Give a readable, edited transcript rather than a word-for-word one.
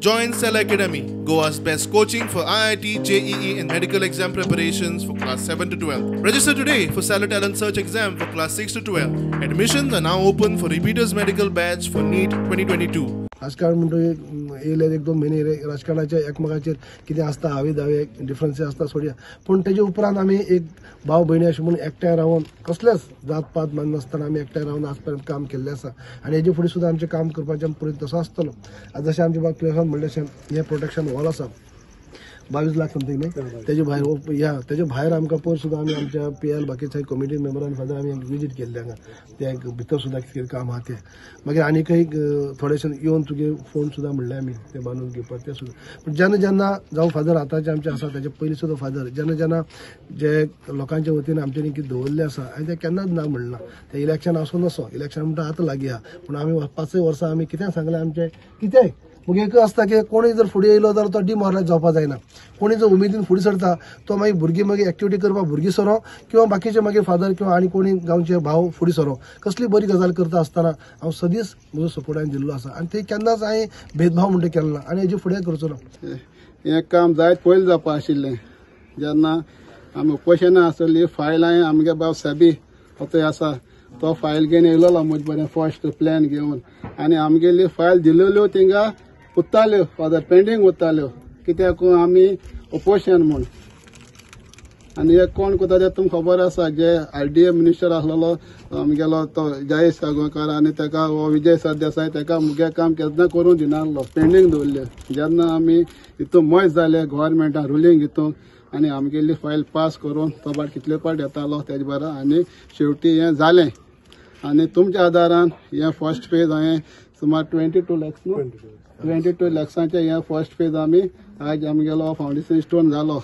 Join Cell Academy, Goa's best coaching for IIT, JEE and medical exam preparations for class 7 to 12. Register today for Stellar Talent Search exam for class 6 to 12. Admissions are now open for repeaters medical batch for NEET 2022. राजकारण म्हणटकीर येयले एक दोन म्हयने येयले राजकारणाचे एकमेकाचेर कितें आसता हावे दावे डिफरन्सीस आसता सोडया, पूण तेजे उपरांत आमी एक भाव भयणी अशें म्हणून एकठांय रावन कसलेच जात पात माननासतना आमी एकठांय रावन आज पर्यंत काम केल्लें आसा आनी हेजे फुडें सुद्दां आमचें काम करपाचें प्रयत्न तसो आसतलो. आतां जशें आमच्या बाब क्लियरान म्हणलें तशें हें प्रोटेक्शन वॉल आसा 22 लाख समथींग न्ही, तेजे भायर ह्या तेजे भायर आमकां पयर सुद्दां आमी आमच्या पी एल बाकीच्या कमिटी मेंबरान फादर आमी विजीट केल्ले हांगा, ते भितर सुद्दां कितें काम आहा तें. मागीर आनीकय थोडेशे येवन तुगे फोन सुद्दां म्हणलें आमी ते बांदून घेवपाक ते सुद्दां. पूण जेन्ना जेन्ना जावं फादर आतांचे आमचे आसा तेजे पयलीं सुद्दां फादर जेन्ना जेन्ना जे लोकांच्या वतीन आमच्यांनी कितें दवरलें आसा आनी तें केन्नाच ना म्हणलां. तें इलेक्शन आसूं नासो, इलेक्शन म्हणटा आतां लागीं आहा, पूण आमी 5 वर्सां आमी कितें सांगलें आमचें कितेंय मागीर एक आसता की कोणूय जर फुडें येयलो जाल्यार तो डिमोरलायज जावपा जायना. कोणूय जर उमेदीन फुडें सरता तो मागीर भुरगीं मागीर एक्टिविटी करपाक भुरगीं सरो किंवा बाकीचे मागीर फादर किंवा आनी कोणी गांवचे भाव फुडें सरो, कसली बरी गजाल करता आसतना हांव सदींच म्हजो सपोर्ट हांवें दिल्लो आसा आनी ते केन्नाच हांवें भेदभाव म्हणटा केलो ना आनी हेजे फुडें करचो ना. हें काम जायत पयलीं जावपा आशिल्लें जेन्ना आमी उपोशणां आसली फायल हांवें आमगे बाब साबी थंय आसा तो फायल घेवन येयलोलो म्हजे बरें फर्स्ट प्लॅन घेवन आनी आमगेली फायल दिलेल्यो थिंगा उत्ताल्यो फादर पेंडींग उत्ताल्यो कित्याक आमी ओपोशन म्हूण. आनी हे कोण करता ते तुमकां खबर आसा, जे आर डी ए मिनिस्टर आसलेलो आमगेलो तो जयेश साळगांवकार आनी तेका हो विजय सरदेसाय तेका मुगे काम केन्ना करूंक दिनासलो, पेंडींग दवरले. जेन्ना आमी हितून मज जाले गव्हर्मेंटान रुलींग हितून आनी आमगेली फायल पास करून तो बाट कितले पाट येतालो तेजे बरा आनी शेवटी हें जालें. आनी तुमच्या आदारान हें फर्स्ट फेज हांवें सुमार 22 लॅक्स न्हू 22 लॅक्सांचें हें फर्स्ट फेज आमी आज आमगेलो फावंडेशन स्टोन जालो.